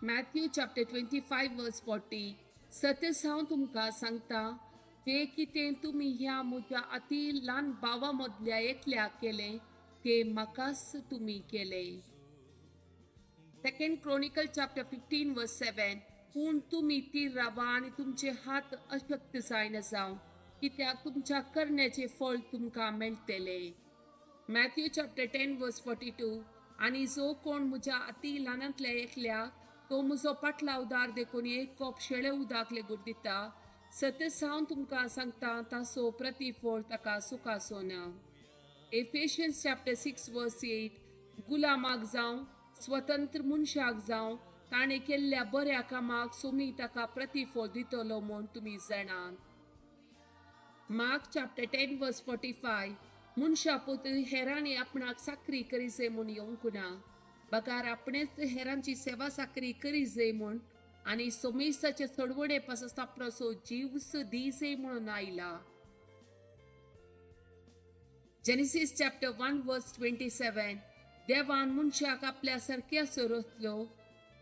Matthew chapter 25 verse 40. सत्यच हांव तुमकां सांगता, तें कितें तुमी ह्या म्हज्या अती ल्हान भावा मदल्या एकल्याक केलें तें म्हाकाच तुमी केलें. Second Chronicle chapter 15 verse 7. पूण तुमी तीर रावा आनी तुमचे हात अशक्त जायना जावं, कित्याक तुमच्या करण्याचें फळ तुमकां मेळटलें. Matthew chapter 10 verse 42. आनी जो कोण म्हज्या अती ल्हानांतल्या एकल्या तो म्हजो पाटलावदार देखून एक कोप शेळे उदक लेगून दिता, सत्यच हांव तुमकां सांगता ताचो प्रतिफळ ताका सुखाचो ना. एफेशियन्स चॅप्टर 6 वर्स 8. गुलामाक जावं स्वतंत्र मनशाक जावं ताणें केल्ल्या बऱ्या कामाक सोमी ताका प्रतिफळ दितलो म्हूण तुमी जाणात. मार्क चॅप्टर 10 वर्स 45. मनशा पूत हेरांनी आपणाक साकरी करी जाय म्हूण येवंक ना, बगार आपणेच हेरांची सेवा साकरी करी जाय म्हूण आनी सोमेसाचे चडवणे पासत आपणाचो जीव दी जाय म्हणून आयला. जेनेसीस चॅप्टर 1 वर्स 27. देवान मनशाक आपल्या सारक्यासो रचलो,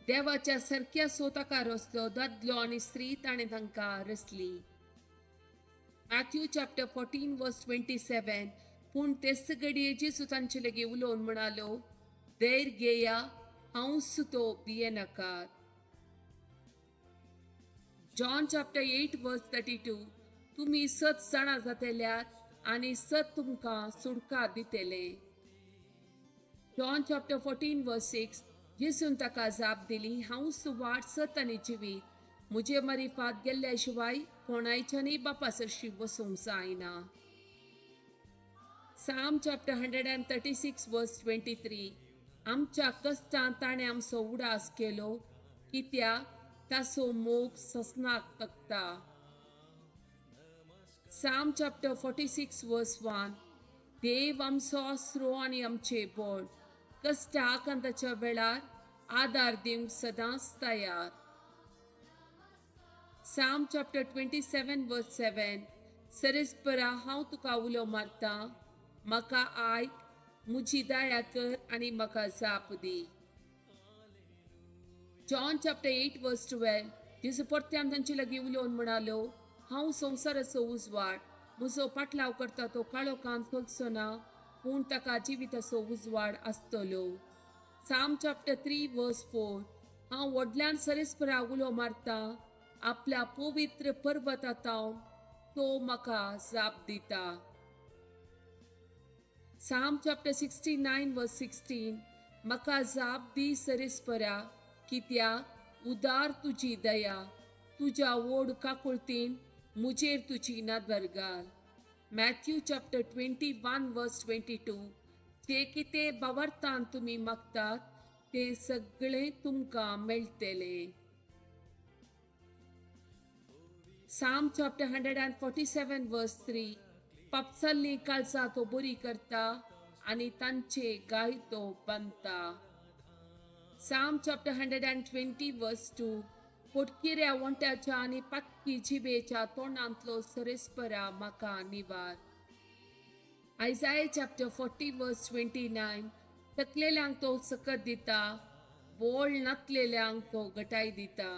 देवाच्या सारक्यासो ताका रचलो, दादलो आनी स्त्री ताणें तांकां रचली. मॅथ्यू चॅप्टर 14 वर्स 27. पूण तेच घडये जेजू तांचे लागीं उलोवन म्हणालो, धैर्य घेया, हांवच तो, भियेनाकात. जॉन चॅप्टर 8 वर्स 32. तुमी सत जाणा जातल्यात आनी सत तुमकां सुटका दितले. जॉन चॅप्टर 14 वर्स 6. जेजून ताका जाप दिली, हांवच वाट, सत आनी जिवीत, म्हजे मारिफात गेल्ल्या शिवाय कोणायच्यानय बापा सरशी वचूंक जायना. Psalm chapter 136 verse 23. आमच्या कश्टान ताणें आमचो उडास केलो, कित्याक ताचो मोग ससनाक तकता. Psalm chapter 46 verse 1. देव आमचो आसरो आनी आमचें बळ, कश्टा आकांताच्या वेळार आदार दिवंक सदांच तयार. Psalm chapter 27 verse 7. सरेस्परा हांव तुका उलो मारता, म्हाका आयक, म्हजी दया कर आनी म्हाका जाप दी. जॉन चॅप्टर 8 वर्स 12. जेजू परत्यान तांचे लागीं उलोवन म्हणालो, हांव संवसाराचो उजवाड, म्हजो पाटलाव करता तो काळोखान चलचो ना, पूण ताका जिविताचो उजवाड आसतलो. साम चॅप्टर 3 वर्स 4. हांव व्हडल्यान सरेस्परा उलो मारता, आपल्या पवित्र पर्वतांत तो म्हाका जाप दिता. साम चॅप्टर 69 वर्स 16. म्हाका जाप दी सरेस्परा, कित्याक उदार तुजी दया, तुज्या व्हड काकुळतीन म्हजेर तुजी नदर घाल. मॅथ्यू चॅप्टर 21 वर्स 22. जे कितें बावरतान तुमी मागतात तें सगळें तुमकां मेळटलें. साम चॅप्टर 147 वर्स 3. पापसाल्लीं काळजां तो बरी करता आनी तांचे गाय तो बांदता. साम चॅप्टर 120 वर्स 2. पोटकिऱ्या वोंट्याच्या आनी पातकी जिबेच्या तोंडांतलो सरेस्परा म्हाका निवार. आयजाय चॅप्टर 40 वर्स 29. तकलेल्यांक तो सकत दिता, बोळ नातलेल्यांक तो गटाय दिता.